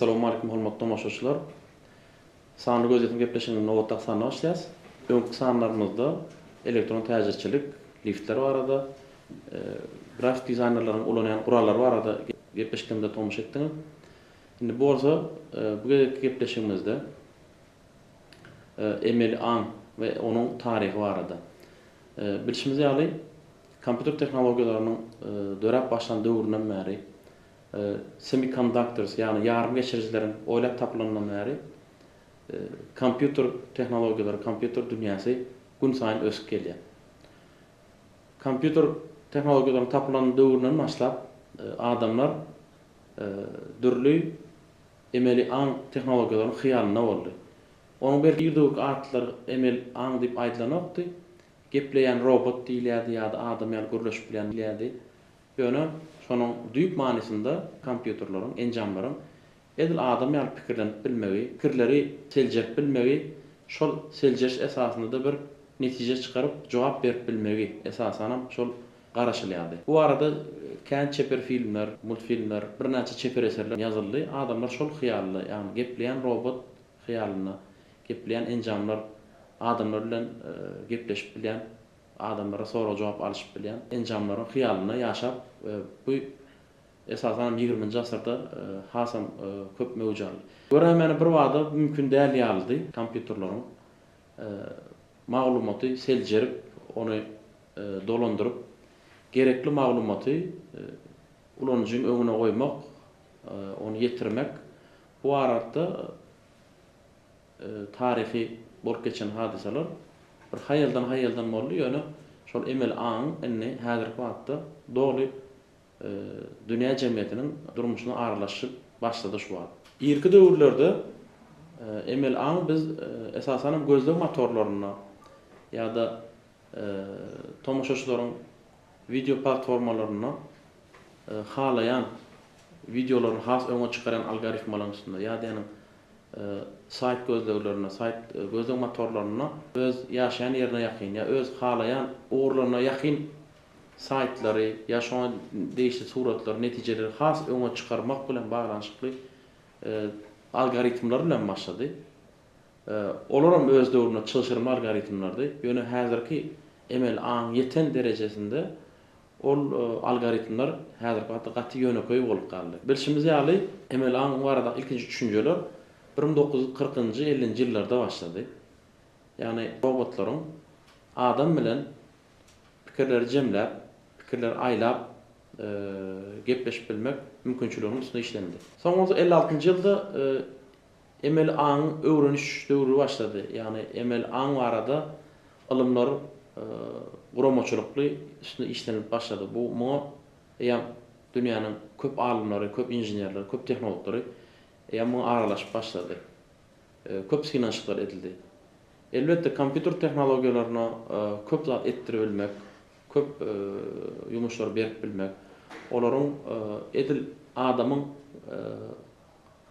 Assalamualeýkum hormatly tomaşaçylar. Sanly gözýetim gepleşiginiň nobatdaky sanyna başlaýas. Öňki sanlarymyzda elektron täjirçilik, liftler barada, grafik dizaýnerleriň ulanýan gurallary barada gepleşiklerimize tomaşa etdiňiz. Indi bu bolsa bu gezekki gepleşigimizde emeli aň we onuň taryhy barada. Bilşimiz ýaly, kompýuter tehnologiýalarynyň döräp başlan döwründen bäri semiconductors, ýagny ýarym geçirijileriň oýlap tapylanyndan bäri kompýuter tehnologiýalary, kompýuter dünýäsi günsaýyn ösüp gelýär. Kompýuter tehnologiýalaryň tapylan döwründen başlap adamlar dürli emeli aň tehnologiýalarynyň hyýalynda boldy. Onuň belki ir döwürki atlary emeli aň diýip aýdylanokdy. Gepleýän robot diýilýärdi ýa-da adam ýaly gürleşip bilýän diýilýärdi. Ýöne şonuň düýp manysynda kompýuterleriň, enjamlaryň edil adam ýaly pikirlenip bilmegi, pikirleri seljerip bilmegi, şol seljeriş esasynda-da bir netije çykaryp, jogap berip bilmegi, esasanam, şol garaşylýardy. Bu barada kän çeper filmler, multfilmler, birnäçe çeper eserler ýazyldy. Adamlar şol hyýalda, ýagny gepleýän robot hyýalynda, gepleýän enjamlar adamlar bilen gepleşip bilýän, adamlara sorag-jogap alyşyp bilýän enjamlaryň hyýalynda ýaşap, bu esasanam ýigriminji asyrda hasam köp möwj aldy. Göräýmäne birbada mümkin däl ýalydy kompýuterleriň maglumaty seljerip, ony dolandyryp, gerekli maglumaty ulanyjyň öňüne goýmak, ony ýetirmek bu aralykda taryhy bolup geçen hadysalar bir haýaldan-haýaldan boldy, ýöne şol emeli aňyň indi häzirki wagtda doly dünýä jemgyýetiniň durmuşyna aralaşyp başlady şu wagt. Irki döwürlerde emeli aň biz esasanam gözleg motorlarynda ýa-da tomaşaçylaryň wideo platformalarynda halaýan wideolaryny has öňe çykarýan algoritmalaryň üstünde ýa-da ýanyň saýt gözleglerinde, saýt gözleg motorlarynda öz ýaşaýan ýerine ýakyn ýa öz halaýan ugurlaryna ýakyn saýtlary ýa şoňa degişli suratlary, netijeleri has öňe çykarmak bilen baglanyşykly algoritmler bilen başlady. Olaram öz döwründe çylşyrymly algoritmlerdi. Ýöne häzirki emeli aň ýeten derejesinde ol algoritmler häzirki wagtda gaty ýönekeý bolup galdy. Bilşimiz ýaly, emeli aň baradaky ilkinji düşünjeler 1940-njy, ellinji ýyllarda başlady. Ýagny robotlaryň adam bilen pikirleri jemläp, pikirleri aýlap gepleşip bilmek mümkinçiliginiň üstünde işlendi. Soň bolsa 56-njy ýylda Emeli aňyň öwreniş döwri başlady. Ýagny emeli aň barada ylymlar guramaçylykly üstünde işlenilip başlady. Bu muňa eýýäm dünýäniň köp alymlary, köp inženerleri, köp tehnologlary eýýäm muňa aralaşyp başlady. Köp synanyşyklar edildi. Elbetde kompýuter tehnologiýalaryna köp zat etdiribilmek, köp ýumuşlary berip bilmek, olaryň edil adamyň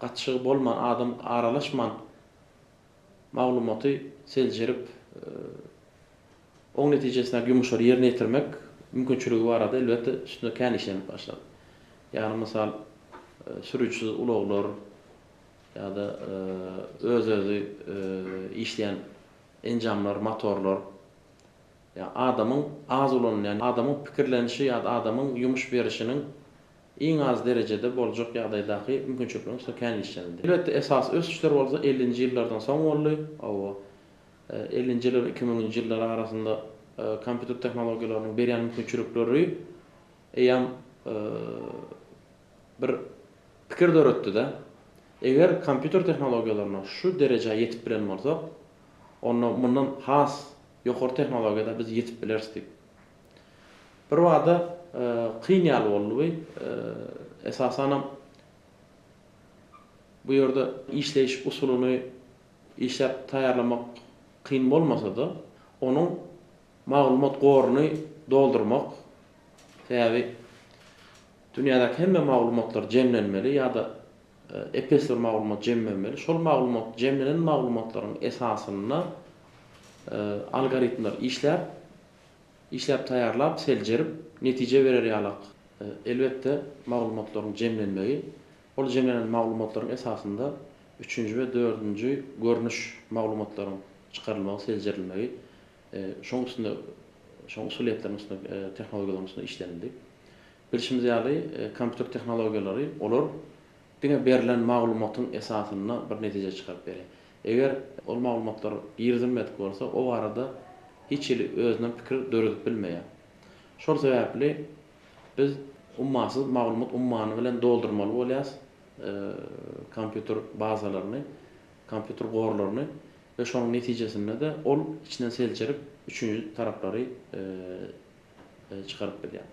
Gatyşygy bolman, adam aralaşman maglumaty seljerip, oň netijesindäki ýumuşlary ýerine ýetirmek mümkinçiligi barada elbetde üstünde kän işlenip başlady. Ýagny mysal, sürüjisiz ulaglar ýa-da öz-özi işleýän enjamlar, motorlar, ýa adamyň az ulanylýan, adamyň pikirlenişi ýa-da adamyň ýumuş berişiniň iň az derejede boljak ýagdaýdaky mümkinçilikleriň üstünde kän işlenildi. Elbetde, esasy ösüşler bolsa ellinji ýyllardan soň boldy. Hawa, ellinji ýyllar we iki müňünji ýyllar arasynda kompýuter tehnologiýalarynyň berýän mümkinçilikleri eýýäm bir pikir döretdi-de. Eger kompýuter tehnologiýalaryna şu derejä ýetip bilen bolsak, onda mundan has ýokary tehnologiýada biz ýetip bileris diýip. Birbada kyn ýaly boldy bu. Esasanam bu ýerde işleýiş usulyny işläp taýýarlamak kyn bolmasa-da, onuň maglumat goruny doldurmak, sebäbi dünýädäki hemme maglumatlar jemlenmeli ýa-da ep-esli bir maglumat jemlenmeli. Şol maglumat, jemlenen maglumatlaryň esasynda algoritmler işläp, Işläp taýýarlap, seljerip, netije berer ýalak. Elbetde, maglumatlaryň jemlenmegi. Ol jemlenen maglumatlaryň esasynda üçünji we dördünji görnüş maglumatlaryň çykarylmagy, seljerilmegi, şoň üstünde, şoň usulyýetleriniň üstünde, tehnologiýalaryň üstünde işlenildi. Bilşimiz ýaly, kompýuter tehnologiýalary, olar diňe berlen maglumatyň esasynda bir netije çykaryp berýär. Eger ol maglumatlar girizilmedik bolsa, o barada hiç hili özünden pikir döredip bilmeýär. Şol sebäpli biz ummasyz maglumat ummany bilen doldurmaly bolýarys kompýuter bazalaryny, kompýuter gorlaryny we şonuň netijesinde-de ol içinden seljerip üçünji taraplary çykaryp bilýär.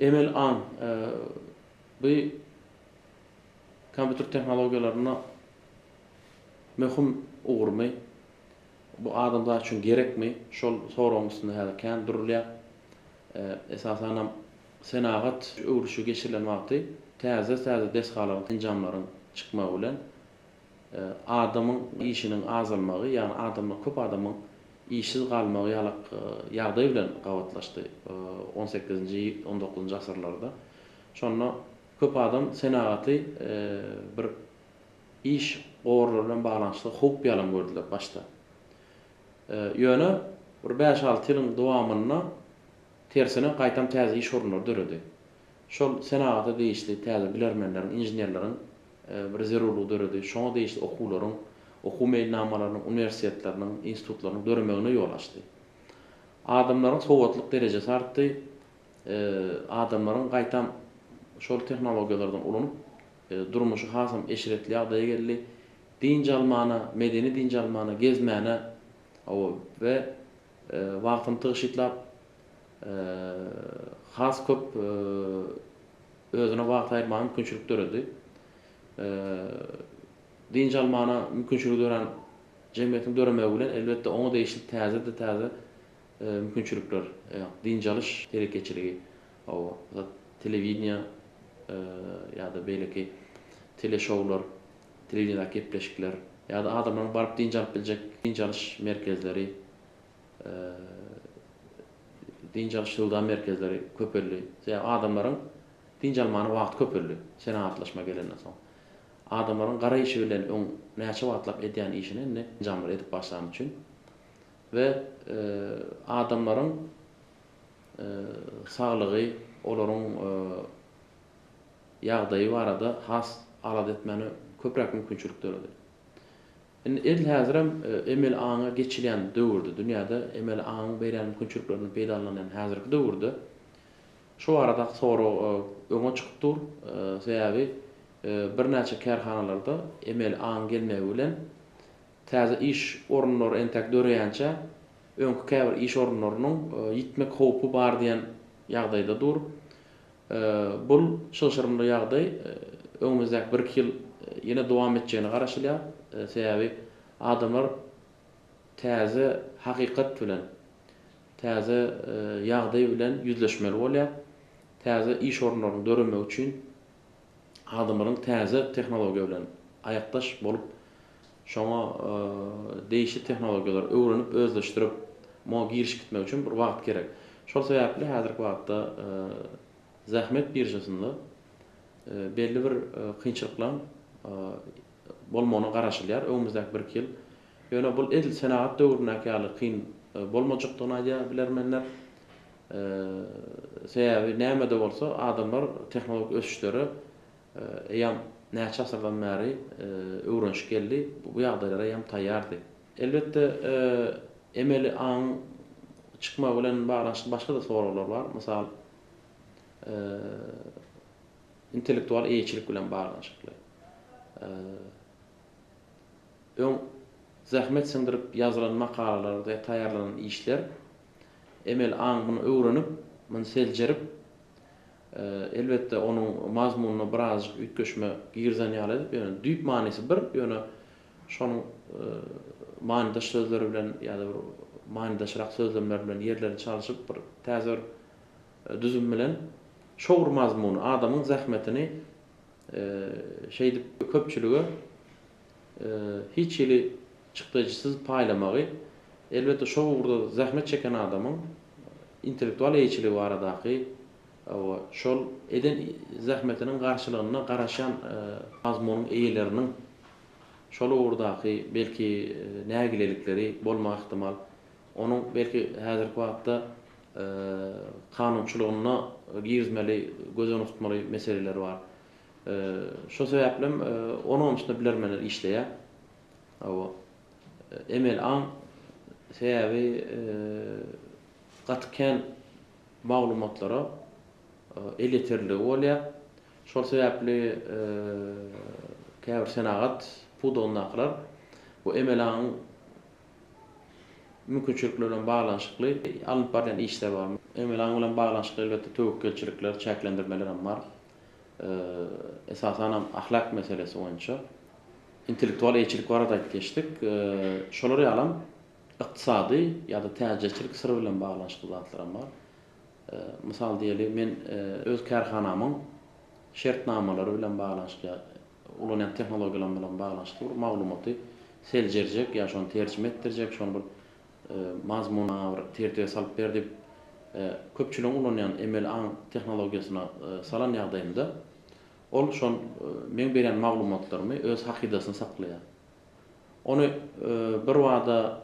Emeli aň, bu kompýuter tehnologiýalarynda möhüm ugurmy? Bu adamzat üçin gerekmi? Şol soragyň üstünde häzir kän durulýar. Esasanam senagat öwrülişigi geçirilen wagty täze-täze desgalaryň, enjamlaryň çykmagy bilen adamyň işiniň azalmagy, ýagny adamlar, köp adamyň işsiz galmagy ýalak ýagdaý bilen gabatlaşdy on sekizinji, on dokuzynjy asyrlarda. Şonda köp adam senagaty bir iş gorlary bilen baglanyşykly howp ýalam gördüler başda. Ýöne bir bäş-alty ýylyň dowamynda tersine gaýtam täze iş orunlary döredi. Şol senagata degişli täze bilermenleriň, inženerleriň bir zerurlygy döredi. Şoňa degişli okuwlaryň, okuw meýilnamalarynyň, uniwersitetleriniň, institutlarynyň döremegine ýol açdy. Adamlaryň sowatlyk derejesi artdy. Adamlaryň gaýtam şol tehnologiýalardan ulanyp, durmuşy hasam eşretli ýagdaýa geldi. Dynç almana, medeni dynç almana, gezmäne, hawa, we wagtyny tygşytlap, has köp özüne wagt aýyrmaga mümkinçilik döredi. Dynç almana mümkinçiligi dörän jemgyýetiň döremegi bilen, elbetde, oňa degişli täze-de-täze mümkinçilikler, dynç alyş telekeçiligi, hawa, telewideniýe ýa-da beýleki teleşoular, telewideniýedäki gepleşikler ýa-da adamlaryň baryp dynç alyp biljek dynç alyş merkezleri, dynç alyş söwda merkezleri köpeldi. Sebäbi adamlaryň dynç almana wagty köpeldi, senagatlaşma gelenden soň. Adamlaryň gara işi bilen öň näçe wagtlap edýän işini indi enjamlar edip başlany üçin we adamlaryň saglygy, olaryň ýagdaýy barada has alada etmäne köpräk mümkinçilik döredi. Indi edil häzirem emeli aňa geçilýän döwürde, dünýäde emeli aňyň berýän mümkinçiliklerinden peýdalanylýan häzirki döwürde şu baradaky sorag öňe çykyp dur. Sebäbi birnäçe kärhanalarda emeli aňyň gelmegi bilen täze iş orunlary entäk döreýänçä öňki käbir iş orunlarynyň ýitmek howpy bar diýen ýagdaýda dur. Bul çylşyrymly ýagdaý öňümizdäki birki ýyl ýene dowam etjegine garaşylýar. Sebäbi adamlar täze hakykat bilen, täze ýagdaý bilen ýüzleşmeli bolýar. Täze iş orunlarynyň döremegi üçin adamlaryň täze tehnologiýa bilen aýakdaş bolup, şoňa degişli tehnologiýalary öwrenip, özleşdirip, muňa girişip gitmek üçin bir wagt gerek. Şol sebäpli häzirki wagtda zähmet biržasynda belli bir kynçylyklaryň bolmagyna garaşylýar öňümizdäki birki ýyl. Ýöne bul edil senagat döwründäki ýaly kyn bolmajakdygyny aýdýar bilermenler. Sebäbi näme-de bolsa adamlar tehnologik ösüşlere eýýäm näçe asyrdan bäri öwrenişip geldi, bu ýagdaýlara eýýäm taýýardy. Elbetde, emeli aňyň çykmagy bilen baglanyşykly başga-da soraglar bar. Mysal, intellektual eýeçilik bilen baglanyşykly. Öň zähmet siňdirip ýazylan makalalar we taýýarlanan işler emeli aň muny öwrenip, muny seljerip, Elbetde, onuň mazmunyna birazajyk üýtgeşme girizen ýaly edip, ýöne düýp manysy bir, ýöne şonuň manydaş sözleri bilen ýa-da bir manydaşrak sözlemler bilen ýerlerini çalşyp bir täze bir düzüm bilen şo bir mazmuny, adamyň zähmetini şeýdip köpçülige hiç hili çykdajysyz paýlamagy, elbetde şo ugurda zähmet çeken adamyň intellektual eýeçiligi baradaky Hawa, şol eden zähmetiniň garşylygynda garaşýan mazmunyň eýeleriniň şol ugurdaky belki nägilelikleri bolmagy ähtimal. Onuň belki häzirki wagtda kanunçylygynda girizmeli, göz öňünde tutmaly meseleleri bar. Şo sebäplem onuň üstünde bilermenler işleýär. Hawa, emeli aň sebäbi gaty kän maglumatlara elýeterliligi bolýar. Şol sebäpli käbir senagat pudagyndakylar bu emeli aňyň mümkinçilikleri bilen baglanyşykly alnyp barylýan işler bar. Emeli aň bilen baglanyşykly elbetde töwekgelçilikler, çäklendirmeler hem bar. Esasanam ahlak meselesi boýunça. Intellektual eýeçilik barada aýdyp geçdik. Şolar ýalam Ykdysady ýa-da täjirçilik syry bilen baglanyşykly zatlaram bar. Mysal diýeli, men öz kärhanamyň şertnamalary bilen baglanyşykly ýa ulanýan tehnologiýalarym bilen baglanyşykly bir maglumaty seljerjek ýa şony terjime etdirjek, şony bir mazmuna bir tertibe salyp ber diýip, köpçüligiň ulanýan emeli aň tehnologiýasyna salan ýagdaýymda, ol şol meň berýän maglumatlarymy öz hakydasynda saklaýar. Ony birbada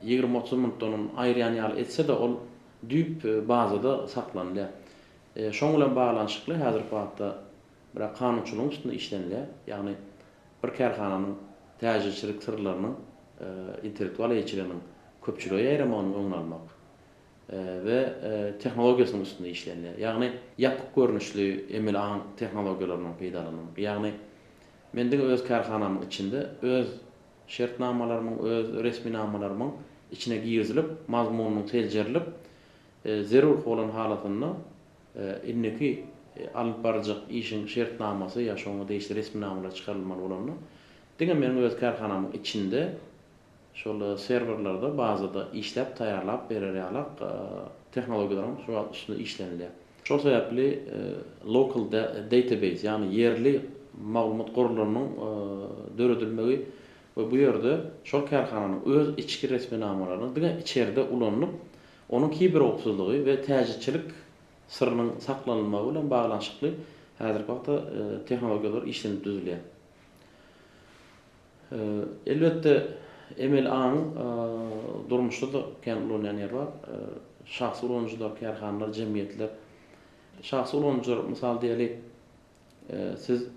20-30 minutdan ony aýyrýan ýaly etse-de, ol düýp bazada saklanylýar. Şoň bilen baglanyşykly häzirki wagtda biraz kanunçylygyň üstünde işlenilýär. Ýagny bir kärhananyň täjirçilik syrlarynyň, intellektual eýeçiliginiň köpçülige ýaýramagynyň öňüni almak we tehnologiýasynyň üstünde işlenilýär. Ýagny ýapyk görnüşli emeli aň tehnologiýalaryndan peýdalanmak. Ýagny Men diňe öz kärhanamyň içinde öz şertnamalarymyň, öz resminamalarymyň içine girizilip, mazmunynyň seljerilip, zerur bolan halatynda indiki alnyp baryljak işiň şertnamasy ýa şoňa degişli resminamalar çykarylmaly bolanda, diňe meniň öz kärhanamyň içinde Şol serwerlerde, bazada işläp taýýarlap berer ýalak tehnologiýalaryň şu wagt üstünde işlenilýär. Şol sebäpli local database, ýagny ýerli maglumat gorlarynyň döredilmegi we bu ýerde şol kärhananyň öz içki resminamalarynyň diňe içerde ulanylyp, onuň kiberhowpsuzlygy we täjirçilik syrynyň saklanylmagy bilen baglanyşykly häzirki wagtda tehnologiýalar işlenip düzülýär. Elbetde, emeli aňyň durmuşda-da kän ulanýan ýeri bar. Şahsy ulanyjylar, kärhanalar, jemgyýetler. Şahsy ulanyjylar, mysal diýeli, siz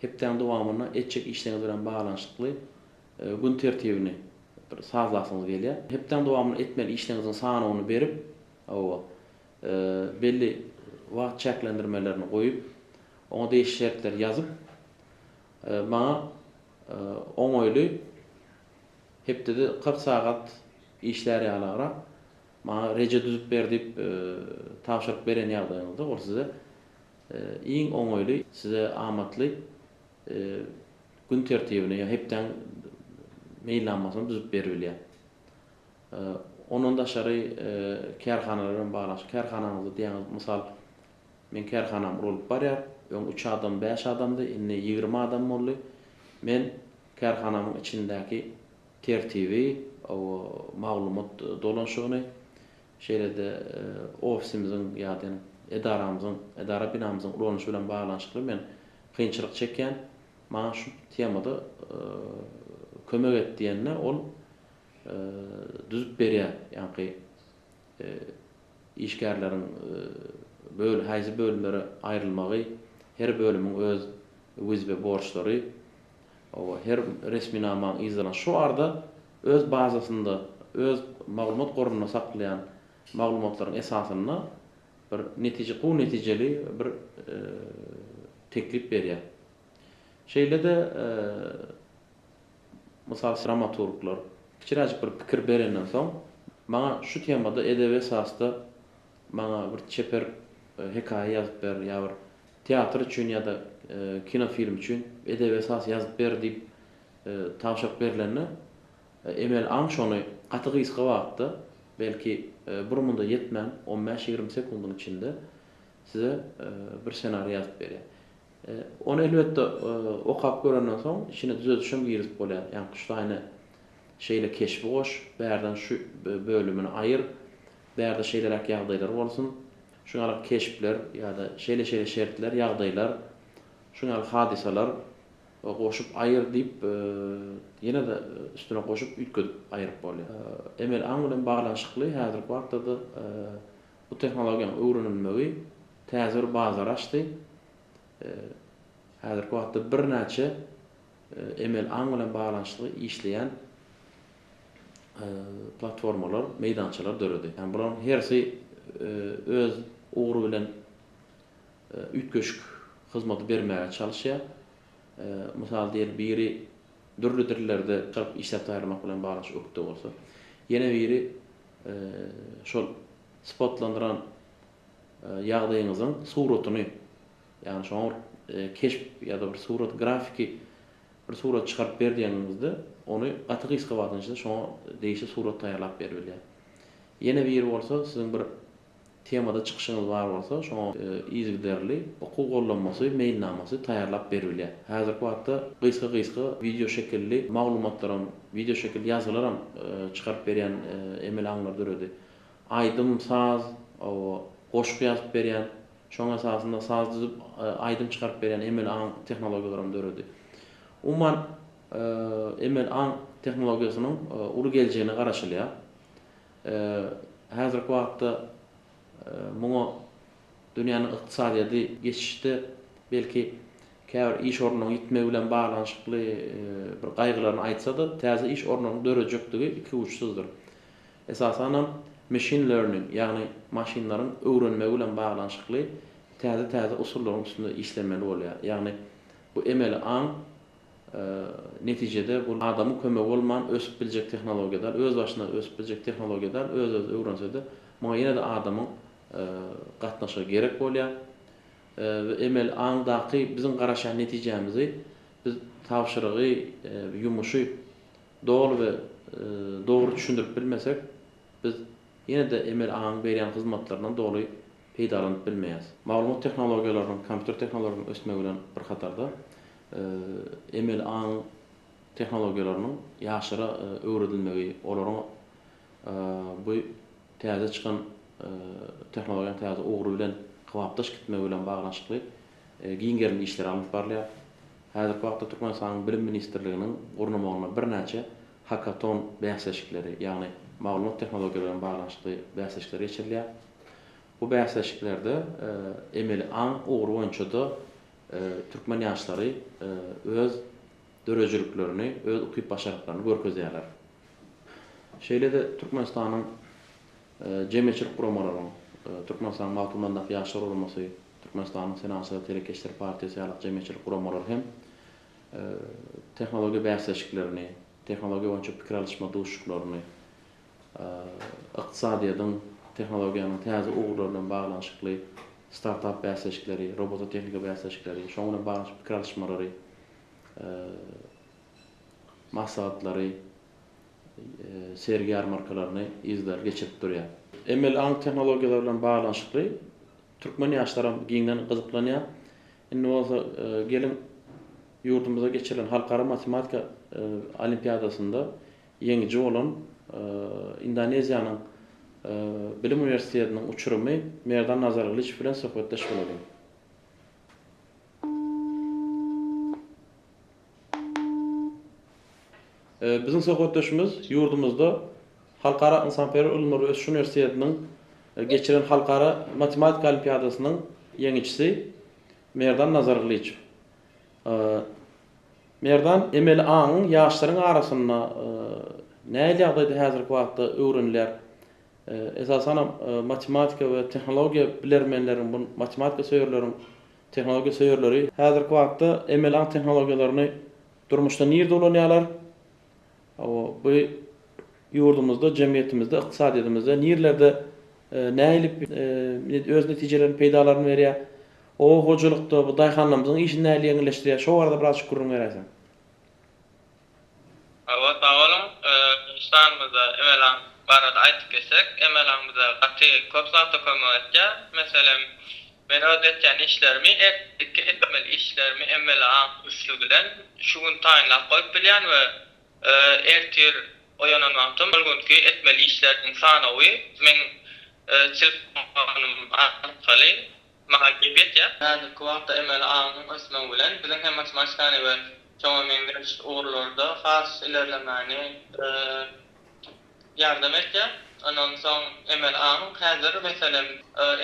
hepdäň dowamynda etjek işleriňiz bilen baglanyşykly gün tertibini bir sazlasyňyz gelýär. Hepdäň dowamynda etmeli işleriňiziň sanawyny berip, hawa, belli wagt çäklendirmelerini goýup, oňa degişli şertleri ýazyp, Maňa oňaýly hepdede 40 sagat işlär ýalagrak maňa reje düzüp ber diýip tabşyryk beren ýagdaýyňyzda ol size iň oňaýly size amatly gün tertibini ýa hepdäň meýilnamasyny düzüp beribilýär. Ondan daşary kärhanalar bilen baglanyşykly kärhanaňyzda diýýäňiz mysal Meň kärhanam ulalyp barýar. Öň üç adam, bäş adamdy, indi 20 adam boldy. Men kärhanamyň içindäki tertibi, maglumat dolanyşygyny, şeýle-de ofisimiziň ýa-da edaramyzyň, edara binamyzyň ulanyşy bilen baglanyşykly men kynçylyk çekýän. Maňa şu temada kömek et diýende, ol düzüp berýär, ýaňky Işgärleriň böl haýsy bölümlere aýrylmagy, her bölümiň öz wezipe borçlary, oba her resminamaň yzlanan şu arda öz bazasynda, öz maglumat gorunda saklaýan maglumatlaryň esasynda bir netije gowy netijeli bir teklip berýär. Şeýle-de Mysal dramaturglar kiçiräjik bir pikir berenden soň, maňa şu temada edebi esasda maňa bir çeper hekaýa ýazyp ber ýa bir teatr üçin ýa-da kinofilm üçin edebi esas ýazyp ber diýip tabşyryk berlende, emeli aň şony gaty gysga wagtda, belki bir munda ýetmän, on bäş-ýigrimi sekundyň içinde size bir ssenariý ýazyp berýär. Ony elbetde okap görenden soň içine düzedişem girizip bolýar. Ýaňky şu taýyna şeýle keşbi goş, bärden şu bölümini aýyr, bärde şeýleräk ýagdaýlar bolsun, şuň ýaly keşpler ýa-da şeýle-şeýle şertler, ýagdaýlar, şuň ýaly hadysalar goşup aýyr diýip ýene-de üstüne goşup üýtgedip aýyryp bolýar. Emeli aň bilen baglanyşykly häzirki wagtda-da bu tehnologiýanyň öwrenilmegi täze bir bazar açdy. Häzirki wagtda birnäçe emeli aň bilen baglanyşykly işleýän platformalar, meýdançalar döredi. Ýagny bularyň hersi öz ugry bilen üýtgeşik hyzmaty bermäge çalyşýar. Mysal diýeli, biri dürli dillerde çykaryp işläp taýýarlamak bilen baglanyşykly ökde bolsa, ýene biri şol sypatlandyran ýagdaýyňyzyň suratyny, ýagny şoňa bir keşp ýa-da bir surat, grafiki bir surat çykaryp ber diýeniňizde, ony gaty gysga wagtyň içinde şoňa degişli surat taýýarlap beribilýär. Ýene biri bolsa siziň bir temada çykyşyňyz bar bolsa, şoňa yzygiderli okuw gollanmasy, meýilnamasy taýýarlap beribilýär. Häzirki wagtda gysga-gysga wideo şekilli maglumatlaram, wideo şekilli ýazgylaram çykaryp berýän emeli aňlar döredi. Aýdym, saz, hawa, goşgy ýazyp berýän, şoň esasynda saz düzüp, aýdym çykaryp berýän emeli aň tehnologiýalaram döredi. Umuman, emeli aň tehnologiýasynyň uly geljegine garaşylýar. Häzirki wagtda muňa dünýäniň ykdysadyýeti geçişde belki käbir iş orunlaryň ýitmegi bilen baglanyşykly bir gaýgylaryny aýtsa-da, täze iş orunlarynyň dörejekdigi ikiuçsyzdyr. Esasanam machine learning, ýagny maşynlaryň öwrenmegi bilen baglanyşykly täze-täze usullaryň üstünde işlenmeli bolýar. Ýagny bu emeli aň Netijede bu adamyň kömegi bolman ösüp biljek tehnologiýa däl, özbaşyna ösüp biljek tehnologiýa däl, öz-özi öwrense-de, muňa ýene-de adamyň gatnaşygy gerek bolýar. We emeli aňdaky biziň garaşýan netijämizi biz tabşyrygy, ýumuşy doly we dogry düşündirip bilmesek, biz ýene-de emeli aňyň berýän hyzmatlaryndan doly peýdalanyp bilmeýäris. Maglumat tehnologiýalarynyň, kompýuter tehnologiýalarynyň ösmegi bilen bir hatarda, emeli aň tehnologiýalarynyň ýaşlara öwredilmegi, olaryň bu täze çykan tehnologiýanyň täze ugry bilen kybapdaş gitmegi bilen baglanyşykly giň gerimli işler alnyp barylýar. Häzirki wagtda Türkmenistanyň Bilim ministrliginiň gurnamagynda birnäçe hakaton bäsleşikleri, ýagny maglumat tehnologiýalary bilen baglanyşykly bäsleşikler geçirilýär. Bu bäsleşiklerde emeli aň ugry boýunça-da türkmen ýaşlary öz döredijiliklerini, öz ukyp-başarnyklaryny görkezýärler. Şeýle-de Türkmenistanyň jemgyýetçilik guramalarynyň, Türkmenistanyň Magtymgulandaky Ýaşlar guramasy, Türkmenistanyň Senagatçylar we telekeçiler partiýasy ýaly jemgyýetçilik guramalary hem tehnologiýa bäsleşiklerini, tehnologiýa boýunça pikir alyşma duşuşyklaryny, ykdysadyýetiň, tehnologiýanyň täze ugurlary bilen baglanyşykly startap bäsleşikleri, robototehnika bäsleşikleri, şonuň bilen baglanyşykly pikir alyşmalary, maslahatlary, sergi-ýarmarkalaryny yzygiderli geçirip durýar. Emeli aň tehnologiýalary bilen baglanyşykly türkmen ýaşlaram giňden gyzyklanýar. Indi bolsa geliň, ýurdumyzda geçirilen halkara matematika olimpiadasynda ýeňiji bolan Indoneziýanyň Bilim uniwersitetiniň uçurymy Merdan Nazargylyçow bilen söhbetdeş bolalyň. Biziň söhbetdeşimiz ýurdumyzda Halkara ynsanperwer ylymlar we ösüş uniwersitetiniň geçiren halkara matematika olimpiadasynyň ýeňijisi Merdan Nazargylyçow. Merdan, emeli aňyň ýaşlaryň arasynda nähili ýagdaýda häzirki wagtda öwrenilýär? Esasanam matematika we tehnologiýa bilermenleriň, bu matematika söýerleriň, tehnologiýa söýerleri häzirki wagtda emeli aň tehnologiýalaryny durmuşda nirde ulanýarlar? Hawa, bu ýurdumyzda, jemgyýetimizde, ykdysadyýetimizde nirelerde. nähili öz netijelerini, peýdalaryny berýär? Oba hojalykda bu daýhanlarymyzyň işini nähili ýeňilleşdirýär? Şo barada birazjyk gürrüň beräýseň. Hawa, sag boluň. Ştanymyzda emel aň barada aýdyp geçsek, emel aň bize gaty köp zatda kömek etýär. Meselem, men öz etýän işlerimi, ertirki etmeli işlerimi emel aň üsti bilen şu gün taýynlap goýup bilýän we ertir oýanan wagtym şol günki etmeli işlerimiň sanawy meň telefonym arkaly Maňa gep ýetýär. Häzirki wagtda emeli aňyň ösmegi bilen biziň hem matematikany we şoňa meňzeş ugurlarda has ilerlemäni ýardam etýär. Ondan soň emeli aň häzir meselem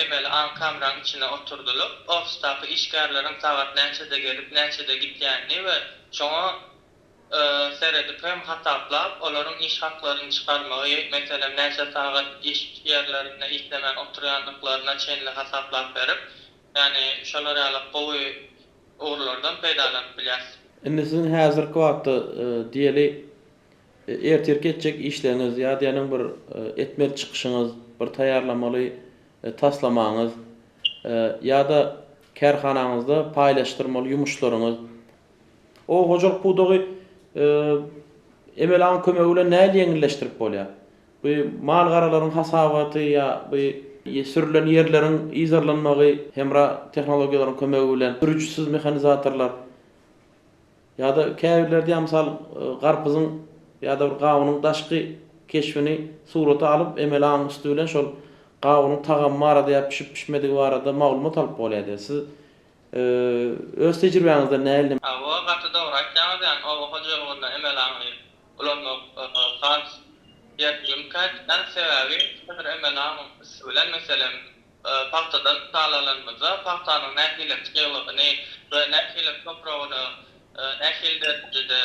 emeli aň kameraň içine oturdylyp ofisdaky işgärleriň sagat näçede gelip näçede gitýänini we şoňa seredip hem hasaplap, olaryň iş haklaryny çykarmagy, meselem, näçe sagat iş ýerlerinde işlemän oturýandyklaryna çenli hasaplap berip, ýagny şolar ýaly gowy ugurlardan peýdalanyp bilýäris. Indi siziň häzirki wagtda diýeli ertirki etjek işleriňiz ýa diýeniň bir etmeli çykyşyňyz, bir taýýarlamaly taslamaňyz ýa-da kärhanaňyzda paýlaşdyrmaly ýumuşlaryňyz Oba hojalyk pudagy emeli aň kömegi bilen nähili ýeňilleşdirip bolýar? Bu mal-garalaryň hasabaty ýa bu sürülen ýerleriň yzarlanmagy hemra tehnologiýalaryň kömegi bilen, sürüjisiz mehanizatorlar ýa-da käbirleri diýýär, mysal, garpyzyň ýa-da bir gawunyň daşky keşbini surata alyp, emeli aňyň üsti bilen şol gawunyň tagamy barada ýa pişip-pişmedigi barada maglumat alyp bolýar diýýär. Siz Öz tejribäňizden nähili? Hawa, gaty dogry aýtýaňyz, ýagny oba hojalygynda emeli aňy ulanmak has ýerliklimika aýtýan, sebäbi häzir emeli aňyň üsti bilen, meselem, pagtadan mysal alanymyzda, pagtanyň nähili çyglygyny we nähili topragyna nähili derejede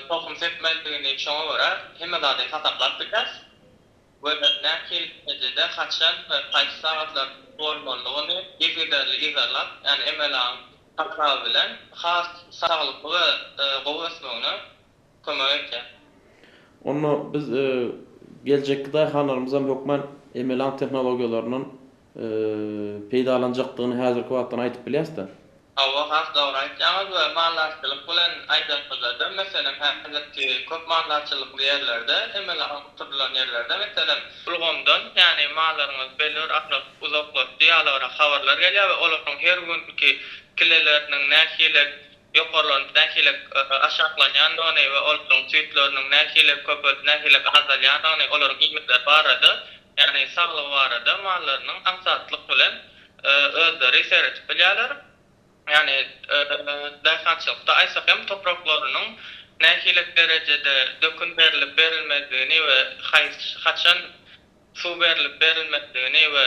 tohum sepmelidigini şoňa görä hemme zady hasaplap bilýäris. We nähili derejede, haçan we haýsy sagatlarda bolmalydygyny yzygiderli yzarlap, ýagny emeli aň hasaby bilen has saglykly we gowy ösmegine kömek edýär. Onda biz geljekki daýhanlarymyzam hökman emeli aň tehnologiýalaryndan peýdalanjakdygyny häzirki wagtdan aýdyp bilýäs-dä. Hawa, has dogry aýtýaňyz we maldarçylyk bilen aýdanymyzda-da, meselem, häzirki köp maldarçylykly ýerlerde, emeli aň oturdylan ýerlerde, meselem, ulgamdan, ýagny mallaryňyz belli bir aralyk uzaklaşdy ýalyrak habarlar gelýär we olaryň her günki kileleriniň nähili ýokarlanyp, nähili aşaklanýandygyny we olaryň süýtleriniň nähili köpelip, nähili azalýandygyny, olaryň iýmitleri barada, ýagny saglygy barada mallarynyň aňsatlyk bilen özleri seredip bilýärler. Ýagny daýhançylykda aýtsak hem topraklarynyň nähili derejede dökün berlip berilmezligini we haýsy haçan suw berlip berilmezligini we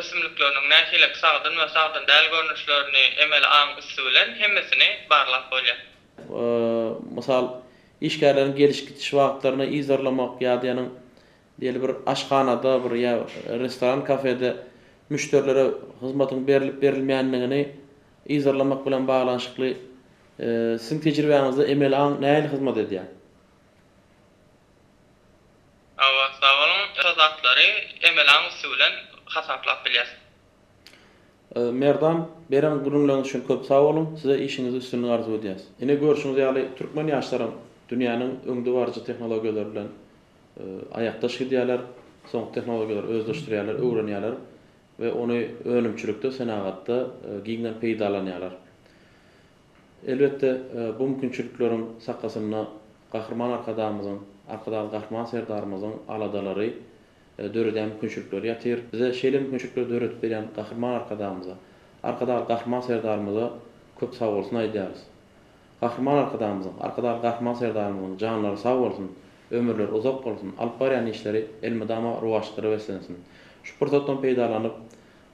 ösümlikleriniň nähili sagdyn we sagdyn däl görnüşlerini emeli aň üsti bilen hemmesini barlap bolýar. Mysal, işgärleriň geliş-gidiş wagtlaryny yzarlamak ýa-da ýanyň Diýeli bir aşhanada bir ýa restoran kafede müşderilere hyzmatyň berlip berilmeýändigini yzarlamak bilen baglanyşykly siziň tejribäňizde emeli aň nähili hyzmat edýär? Hawa, sag boluň. Şo zatlary emeli aň üsti bilen hasaplap bilýäs. Merdan, beren gürrüňleriňiz üçin köp sag boluň. Size işiňizde üstünlik arzuw edýäs. Ine görşüňiz ýaly türkmen ýaşlaram dünýäniň öňdebaryjy tehnologiýalary bilen aýakdaş gidýärler, soňky tehnologiýalary özleşdirýärler, öwrenýärler we ony önümçilikde, senagatda giňden peýdalanýarlar. Elbetde, bu mümkinçilikleriň sakasynda Gahryman Arkadagymyzyň, Arkadagly Gahryman Serdarymyzyň aladalary, döredýän mümkinçilikleri ýatyr. Bize şeýle mümkinçilikleri döredip berýän Gahryman Arkadagymyza, Arkadagly Gahryman Serdarymyza köp sagbolsun aýdýarys. Gahryman Arkadagymyzyň, Arkadagly Gahryman Serdarymyzyň janlary sag bolsun, ömürleri uzak bolsun, alyp barýan işleri elmydama rowaçlyklara beslensin! Şu pursatdan peýdalanyp,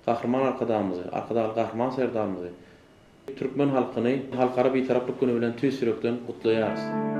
Gahryman Arkadagymyzy, Arkadagly Gahryman Serdarymyzy, türkmen halkyny Halkara Bitaraplyk güni bilen tüýs ýürekden gutlaýarys!